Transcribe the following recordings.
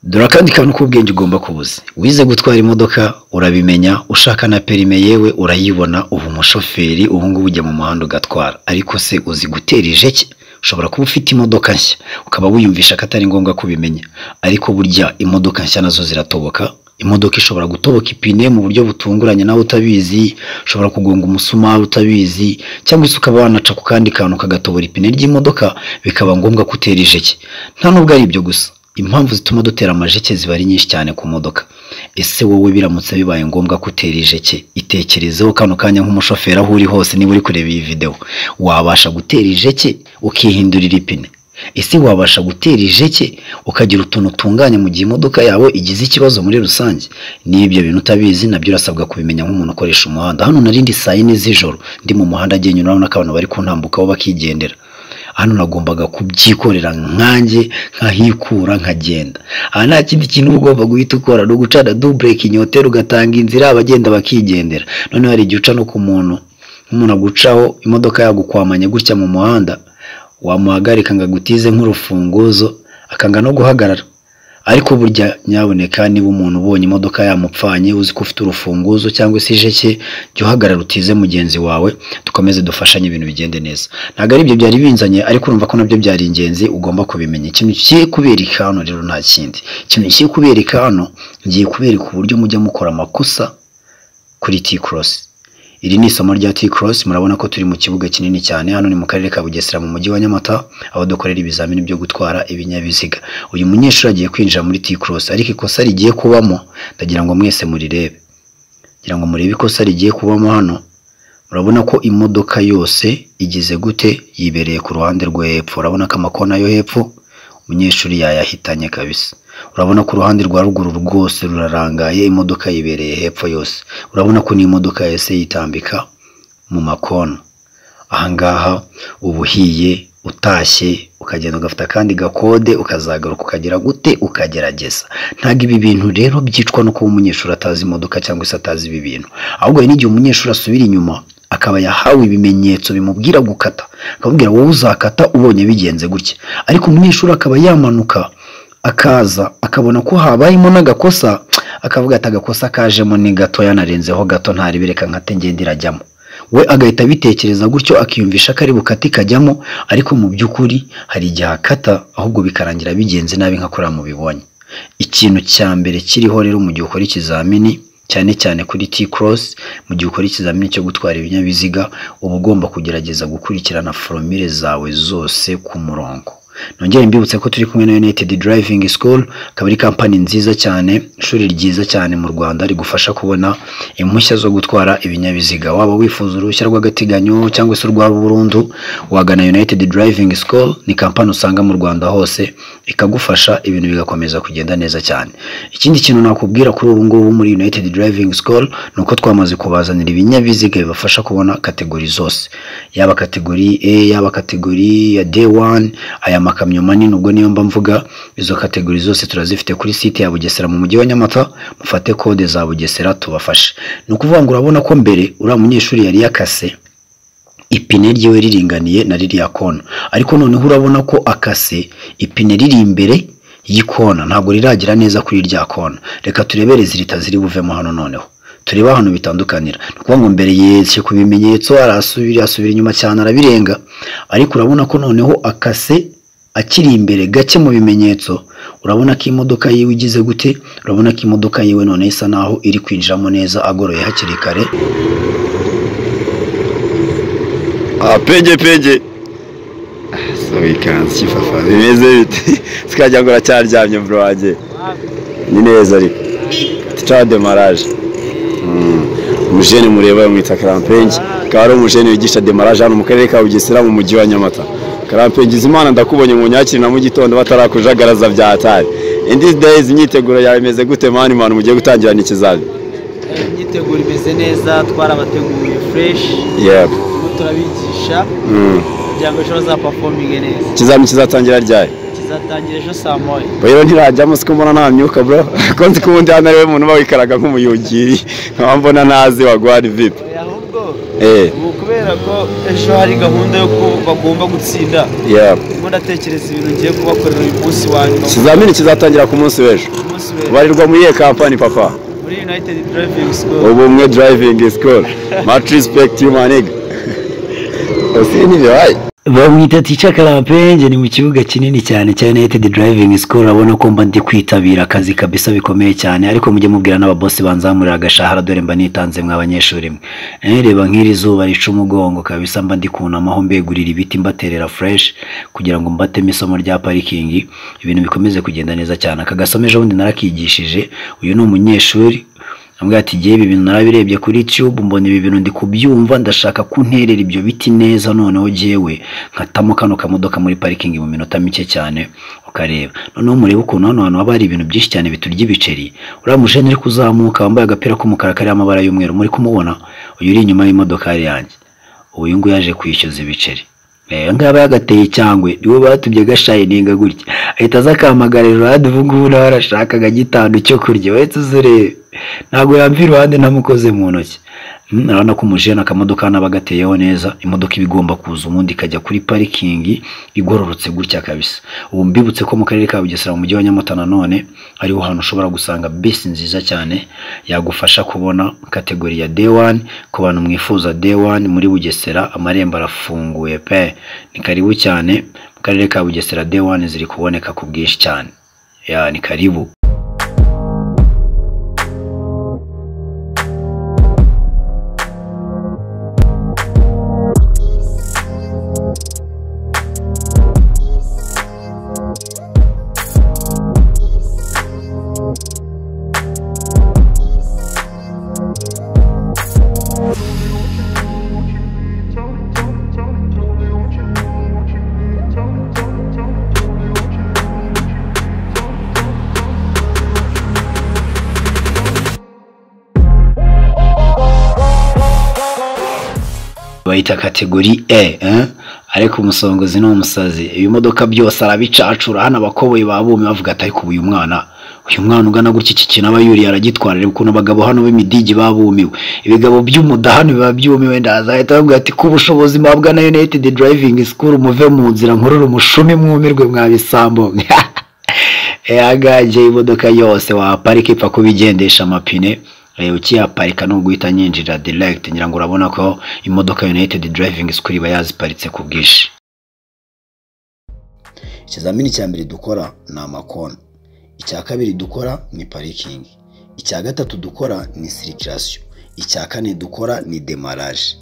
Dore akandi kantu k'ubwenge ugomba kubuza. Wize gutwara imodoka urabimenya, ushaka na perime yewe urayibona, uba umushoferi, ubu ngubu ujya mu muhanda ugatwara. Ariko se uzi gutera ijeke? Ushobora kuba ufite imodoka nshya ukaba wiyumvisha ko atari ngombwa kubimenya, ariko burya imodoka nshya nazo ziratoboka. Imodoka ishobora gutoboka ipine mu buryo butunguranye nawe utabizi, ushobora kugonga umusumari utabizi, cyangwa se ukaba wanaca ku kandi kantu kagatobora ipine ry'imodoka, bikaba ngombwa ko utera ijeke. Nta nubwo ari ibyo gusa, impamvu zituma dutera amajeke ziba ari nyinshi cyane ku modoka. Ese wowe biramutse bibaye ngombwa ko utera ijeke, itekerezeho kano kanya nk'umushoferi aho uri hose, niba uri kureba iyi video, wabasha gutera ijeke ukihindurira ipine? Ese wabasha gutera ijeke ukagira utuntu utunganya mu gihe imodoka yawe igize ikibazo muri rusange? Niba ibyo bintu utabizi, nabyo urasabwa kubimenya nk'umuntu ukoresha umuhanda. Hano narindi saa yine z'ijoro ndi mu muhanda agenda, urabona ko abantu bari kuntambukaho bakigendera. Hano nagombaga kubyikorera nkanjye, nkahikura nkagenda. Aha nta kindi kintu uba ugomba guhita ukora, ni ugucana dubureke inyoteri ugatanga inzira abagenda bakigendera. Noneho hari igihe uca no ku muntu, nk'umuntu agucaho imodoka yagukwamanye gutya mu muhanda, wamuhagarika ngo agutize nk'urufunguzo akanga no guhagarara. Ariko burya nyaboneka, niba umuntu ubonye imodoka yamupfanye, uzi ko ufite urufunguzo cyangwa se ijeke, jya uhagarara utize mugenzi wawe, dukomeze dufashanye ibintu bigende neza. Ntabwo ari ibyo byari binzanye, ariko urumva ko nabyo byari ingenzi, ugomba kubimenya. Ikintu kigiye kubereka hano rero nta kindi, ikintu kigiye kubereka hano, ngiye kubereka uburyo mujya mukora amakosa kuri T-cross. Iri ni isomo rya T-cross. Murabona ko turi mu kibuga kinini cyane, hano ni mu karere ka Bugesera mu mujyi wa Nyamata, aho dukorera ibizamini byo gutwara ibinyabiziga. Uyu munyeshuri agiye kwinjira muri T-cross, ariko ikosa rigiye kubamo ndagira ngo mwese murirebe, ngira ngo murebe ikosa rigiye kubamo hano. Murabona ko imodoka yose igize gute, yibereye ku ruhande rwo hepfo. Urabona ko amakona yo hepfo umunyeshuri yayahitanye kabisa. Urabona ko uruhande rwa ruguru rwose rurarangaye, imodoka yibereye hepfo yose. Urabona ko n'imodoka yahise yitambika mu makona. Ahangaha uba uhiye, utashye ukagenda ugafata akandi gakode, ukazagaruka ukagira gute, ukagerageza. Ntabwo ibi bintu rero byicwa no kuba umunyeshuri atazi imodoka cyangwa se atazi ibi bintu, ahubwo hari n'igihe umunyeshuri asubira inyuma akaba yahawe ibimenyetso bimubwira gukata, akamubwira wowe uzakata ubonye bigenze gutya, ariko umunyeshuri akaba yamanuka akaza akabona ko habayemo n'agakosa, akavuga ati agakosa kajemo ni gatoya, narenzeho gato, ntaribireka nkate ngende irajyamo. We agahita abitekereza gutyo, akiyumvisha ko ari bukate ikajyamo, ariko mu by'ukuri hari igihe akata ahubwo bikarangira bigenze nabi nka kuriya mubibonye. Ikintu cya mbere kiriho rero mu gihe ukora ikizamini, cyane cyane kuri T-cross, mu gihe ukora ikizamini cyo gutwara ibinyabiziga, uba ugomba kugerageza gukurikirana foromire zawe zose ku murongo. Nongere mbibutse ko turi kumwe na United Driving School, akaba ari kampani nziza cyane, ishuri ryiza cyane mu Rwanda rigufasha kubona impushya zo gutwara ibinyabiziga. Waba wifuza uruhushya rw'agateganyo cyangwa se urwa burundu, wagana United Driving School. Ni kampani usanga mu Rwanda hose, ikagufasha ibintu bigakomeza kugenda neza cyane. Ikindi kintu nakubwira kuri ubu ngubu muri United Driving School ni uko twamaze kubazanira ibinyabiziga bibafasha kubona kategori zose, yaba kategori A, yaba kategori ya D1, aya makamyo manini, ubwo niyo mba mvuga izo kategori zose turazifite kuri site ya Bugesera mu mujyi wa Nyamata. Mufate kode za Bugesera tubafashe. Ni ukuvuga ngo urabona ko mbere uriya munyeshuri yari yakase ipine ryiwe riringaniye na ririya kona, ariko noneho urabona ko akase ipine riri imbere y'ikona, ntabwo riragira neza kuri rya kona. Reka turebere zirita ziri buvemo hano, noneho turebe ahantu bitandukanira. Ni ukuvuga ngo mbere yetse ku bimenyetso arasubira, asubira inyuma cyane arabirenga, ariko urabona ko noneho akase akiri imbere gake mu bimenyetso. Urabona ko imodoka yiwe igize gute, urabona ko imodoka yiwe none isa naho iri kwinjiramo neza, agoroye hakiri kare. Penge penge so fafa bimeze bite? Sikajya ngo uracyaryamye bro wanjye, ni neza ariko tica demarage. Umujene mureba mwita Karampenge, akaba ari umujene wigisha demarage hano mu karere ka Bugesera mu mujyi wa Nyamata. Karampenge Izimana, ndakubonye mu nyakiri na mu gitondo batarakujagaraza bya hatari. In these days imyiteguro yawe imeze gute mani mani mugiye gutangirana ikizami? Imyiteguro imeze neza, twarabateguye fresh. Yep. Turabigisha kugira ngo ejo bazaperforminge neza. Ikizami kizatangira ryari? Kizatangira ejo saa moya. Rero ntirajyamo siko mbona nta myuka bro, ko nzi ko ubundi hano ariwe muntu uba wikaraga nk'umuyugiri, nkaba mbona ntazi wagwara vipi. Ahubwo Ubu kubera ko ejo hari gahunda yo ko bagomba gutsinda, ndimo ndatekereza ibintu ngiye kubakorera uyu munsi wa nyuma. Ikizamini kizatangira ku munsi w'ejo. Umunsi w'ejo. Ubarirwa muri iyihe kampani, papa? Muri United Driving School. Ubumwe Driving School. Much respect you, my nigga. Usi nibyo. Bamwita Teacher Karampenge, ni mu kibuga kinini cyane cya United Driving School. Urabona ko mba ndi kwitabira akazi kabisa bikomeye cyane, ariko mujye mubwira n'ababosi banzamurira agashahara, dore mba nitanze mwa banyeshuri mwe. Reba nk'iri zuba rica umugongo kabisa, mba ndi kunamaho mbegurira ibiti, mbaterera fresh kugira ngo mbateme isomo rya parikingi, ibintu bikomeze kugenda neza cyane. Aka gasomo ejo bundi narakigishije, uyu ni umunyeshuri ambwira ati jyewe ibi bintu narabirebye kuri YouTube, mbona ibi bintu ndi kubyumva, ndashaka kunterera ibyo biti neza, noneho jyewe nkatamo kano kamodoka muri parikingi mu minota mike cyane. Ukareba noneho murebe ukuntu hano hantu haba hari ibintu byinshi cyane biturya ibiceri. Uriya mujene uri kuzamuka wambaye agapira k'umukara kariho amabara y'umweru, muri kumubona, uyu uri inyuma y'imodokari yanjye, uyu nguyu yaje kwishyuza ibiceri. Aya ngaya aba yagateye cyangwe, niwe batumye gashayininga gutya, ahita aza akahamagara iruhande. Ubu ngubu nawe arashaka gitanu cyo kurya, wese uzurebe ntabwo yamva iruhande ntamukoze mu ntoki. Urabona ko umujene akamodoka hano aba agateyeho neza, imodoka iba igomba kuza ubundi ikajya kuri parikingi igororotse gutya kabisa. Ubu mbibutse ko mu karere ka Bugesera mu mujyi wa Nyamata nanone ariho hantu ushobora gusanga bisi nziza cyane yagufasha kubona kategori ya D1. Ku bantu mwifuza D1 muri Bugesera, amarembo arafunguye pe, ni karibu cyane mu karere ka Bugesera, D1 ziri kuboneka ku bwinshi cyane, ya ni karibu. Bayita kategori E, ariko umusongozi ni umusazi, ibimodoka byose arabicacura. Hano abakoboyi babume bavuga ati ariko uyu mwana ungana gutya iki kintu aba yuriye aragitwara. Reba ukuntu abagabo hano b'imidigi babumiwe, ibigabo by'umudahano biba byumiwe. Ndaza ahita bavuga ati ku bushobozi mpabwa na United Driving School, muve mu nzira nkurure umushumi mwumirwe mwabisambo. Agaje imodoka yose waparika ipfa kubigendesha amapine, ukiyaparika no guhita nyinjira direct. Ngira ngo urabona ko imodoka United Driving School iba yaziparitse ku bwinshi. Ikizamini cya mbere dukora ni amakona, icya kabiri dukora ni parikingi, icya gatatu dukora ni circulation, icya kane dukora ni demarrage.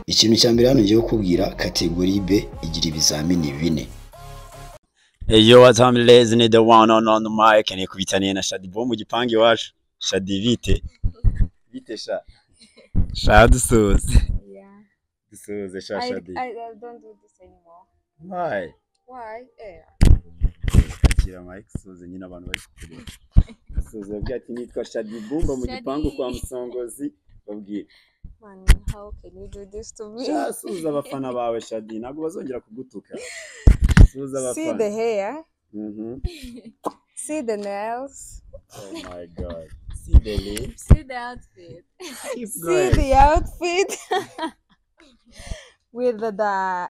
Ikintu cya mbere hano ngiye kukubwira, kategori B igira ibizamini bine. Yo, what's up, ladies? Ni the one on the mic, ni kubitaniye na Shadi bo mu gipangu iwacu. Shadi bite? Bite sha? Sha dusuze. Yeah. Dusuze sha Shadi. I don't do this anymore. Why? Why? Akira mic suze nyine abantu bari kukureba. Dusuze babwira ati nitwa Shadi Bumba mu gipangu kwa Musongozi, babwira. Man, how can you do this to me? Sha suza abafana bawe Shadi, ntabwo bazongera kugutuka. Suza abafana. See the hair. See the nails. Oh my God. See the lips. See the outfit. Keep See going. the outfit. With the